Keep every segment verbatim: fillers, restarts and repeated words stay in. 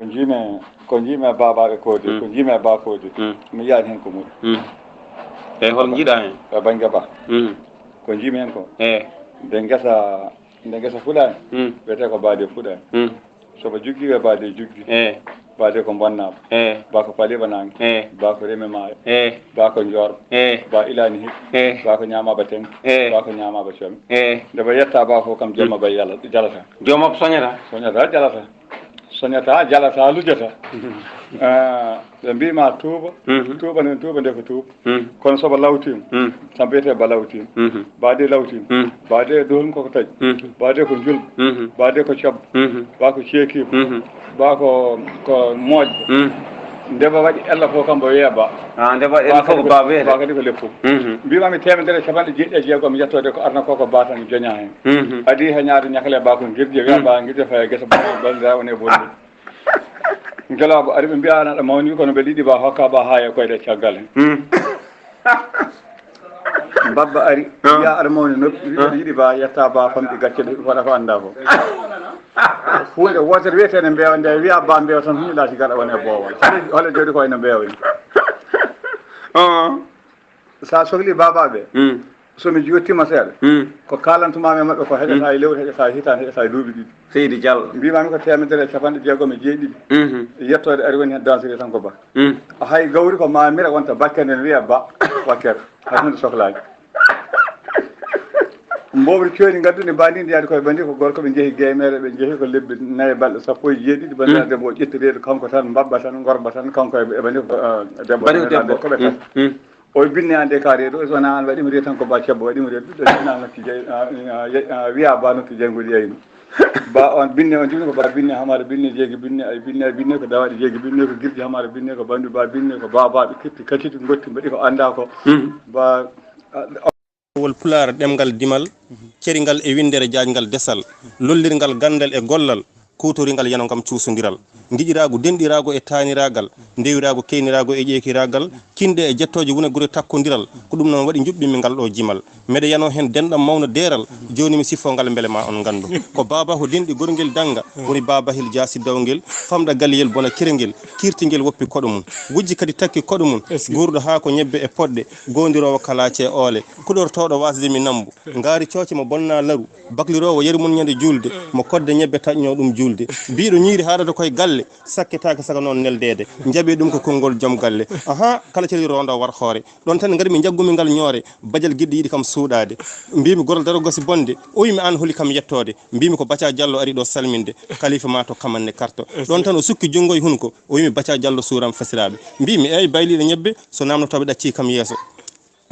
Ko njiimi, ko njiimi e baabaaɓe koodi, Mm. ko njiimi e baa koodi, Mm. mi yiyaani heen ko moƴƴi. Mm. Eyi, hol njiiɗaa heen? E bannge baa. Mm. Ko njiimi heen ko, Eyi. nde ngesa, nde ngesa fuɗaani, Mm. wiyetee ko baade fuɗaani. Mm. So ɓe juggi, wiyee baade juggi. Eyi. Baade ko bonnaaɗo. Eyi. Baa ko paliiɓa naange. Eyi. Baa ko remi maayo. Eyi. Baa ko njoorɓe. Eyi. Baa ilaani hikka. Eyi. Baa ko ñaamaaɓe teŋ. Eyi. Baa ko ñaamaaɓe coomi. Eyi. Nde ɓe yetta baa fof kam, jooma Mm. bay yala-, jalata. Jooma fof soñata? Soñata, jalata. Soñata, jalata, lujata. Ah, ɓe mbii ma tuuba, Mhm. tuuba nde, tuuba nde ko tuuba. Mhm. Kono so ba lawtiima, Mhm. tan mbiyetee ba lawtiima. Mhm. Ba de lawtiima. Mhm. Ba de ɗo ɗum koko taƴi. Mhm. Ba de ko njulba. Mhm. Ba de ko cobba. Mhm. Ba ko ceekiiba. Mhm. Ba ko, ko moƴƴo. Mhm. Nde ba waɗi ella fof kam mbo wiya ba. Ah, nde ba ella Ba fof kadi ko ko, ba wiyetee? Ba kadi ko leppu. Mhm. Mbiima mi teemedere e capanɗe jeeɗiɗi e jeegom yettoode ko arna ko, ko ba tan joña heen. Mhm. Adi he ñaade ñakale ba ko ngirje, wiya Mhm. ba ngirje faye gesa ba, ba nda woni e bollude. Ngelooba ari, ɓe mbiya aɗa mawni, kono ɓe ɗiɗi ba hokka ba haa e koyɗe caggal he. Hmm. Babba ari, Ah. mbiya aɗa mawni noppi, ɓe Ah. ɗiɗi ba yetta ba famɗi gacce, ɓe waɗa ko annda ko. Huunde wootere wiyetee ne mbeewa nde, wiya ba mbeewa tan, huni laati gaɗa wona e boowal. Hole jooɗi ko ene mbeewa ni. Ah. Sa sokli baabaaɓe, Mm. so mi jottiima seeɗa, Mm. ko kaalantumaami e maɓɓe ko heƴata Mm. e lewru, heƴata e hitaande, heƴata e duuɓi ɗiɗi. Seydi Diallo. Mbiimaami ko teemedere e capanɗe jeegom e jeeɗiɗi. Mhm. Yettoode ari woni heen dansiri tan ko ba. Mm. Hay gawri ko mamira wonta bakkere nden wiya ba, bakkere. Hay hunde soklaani. Mbowri coyni ngadduɗi ba ndi, ndi yaadi koye ba ndi ko gorko, ɓe njehi geemeere, ɓe njehi ko lebbi nayi balɗe sappo e jeeɗiɗi, banndiraaɗo Mm. debbo o ƴetti reedu, kanko tan mbabba tan, ngorba tan, kanko e, e ba ndi ko, ah, debbo Bari ko tan debbo. Ko ɓe Mm. tan. Mm. O binne an de ka reedu, o sona an waɗi mo reedu tan ko ba cebbo waɗi mo reedu. Ɓiɗɗo jina nokki jey, a, a, a, wiya ba nokki jeyngol yeyno. Ba on binne on jibini ko ba binne hamara binne jeegi binne ay binne ay binne ko dawaɗi jeegi binne ko girji hamara binne ko bandu ba binne ko ba ba ɓe kirti kaciti gotti mbaɗi ko anda ko. Mm. Ba, a, Wol Pulaar ɗemngal dimal, ceringal e winndere jaajngal desal, lollirngal ganndal e gollal, kuutoringal yano ngam cuusondiral. Ngiƴiraagu denɗiraagu e taaniraagal, ndewiraagu keyniraagu e ƴeekiraagal, kinɗe e jettooje wuna gure takkondiral, ko ɗum noon waɗi njuɓɓinmi ngal ɗo jimal. Mbeɗa yano heen denɗam mawna deeral, jooni mi siffo ngal mbele ma on nganndu. Ko Baaba ko denɗi gorngel dannga, woni Baaba Hil Jaasi dawngel, famɗa galiyel bona kirengel, kirtingel woppi koɗo mum. Wujji kadi takki koɗo mum, Est-ce que guurɗo haa ko ñebbe e poɗɗe, goondiroowo kalaace e oole, kuɗortooɗo waasde mi nambu. Ngaari cooce mo bonna laru, bakliroowo yari mum ñande juulde, mo kodde ñebbe taƴno ɗum juulde. Biiɗo ñiiri haɗata koye galle, sakkitaake saka noon neldeede. Njaɓi ɗum ko konngol joom galle. Ahaa, kala ceri rondo war hoore. Ɗoon tan ngarmi njaggumi ngal ñoore, bajal giɗɗo yiɗi kam suuɗaade. Mbimi goral daro gasi bonde, o wimi an holi kam yettoode. Mbimi ko Baca Jallo ari ɗo salminde, kalifa ma to Kamanne Karto. Ɗoon tan o sukki junngo e hunko, o wimi Baca Jallo suuram fasiraaɓe. Mbimi eey bayliiɗo ñebbe, so namnotooɓe ɗaccii kam yeeso.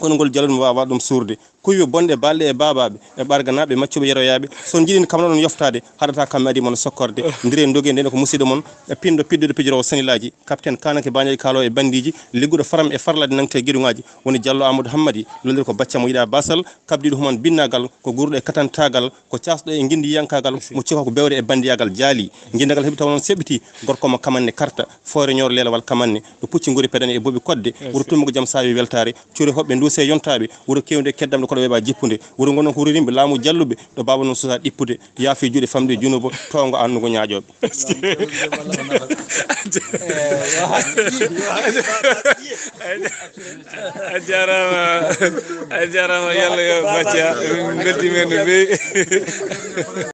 Kono ngol jalol mi waawaa ɗum suurde. Kuyɓe bonɓe baalɗe e baabaaɓe, e ɓarganaaɓe, maccuɓe yeroyaaɓe, so on njiɗii kam noon yoftaade, haɗata kam mi adii mon sokkorde. Ndire ndoge ndene ko musiɗɗo mon, e pinɗo piɗɗuɗo pijoroowo sanilaaji, Capitaine Kanake Bañaji kaaloowo e banndiiji, ligguɗo faram e farlaade nangte geɗuŋaaji, woni Jallo Amadou Hammadi, lollir ko bacca mo yiɗa baasal, kabdiiɗo human binnaagal, ko guurɗo e katantaagal, ko caasɗo e nginndiyankaagal, mo cuka ko bewre e banndiyaagal jaali. Nginndagal heɓi taw noon seɓɓiti, gorko mo Kamanne Karta, Fooyre Ñooro Leelawal Kamanne, ɗo pucci ngori peɗane e booɓi kodde, wuro tumbugo jam saawi weltaare, cuure hoɓɓe nduuse yontaaɓe, wuro kewnde keddamɗo koɗo weeɓa jippude, wuro ngon ko wuro rimɓe laamu jalluɓe, ɗo baaba noon suusa ɗippude, yaafi juuɗe famɗi junubo, toongo annugo ñaaƴooɓe. A jaaraama, a jaaraama, yalla yo bacca, min mbeltiima no feewi.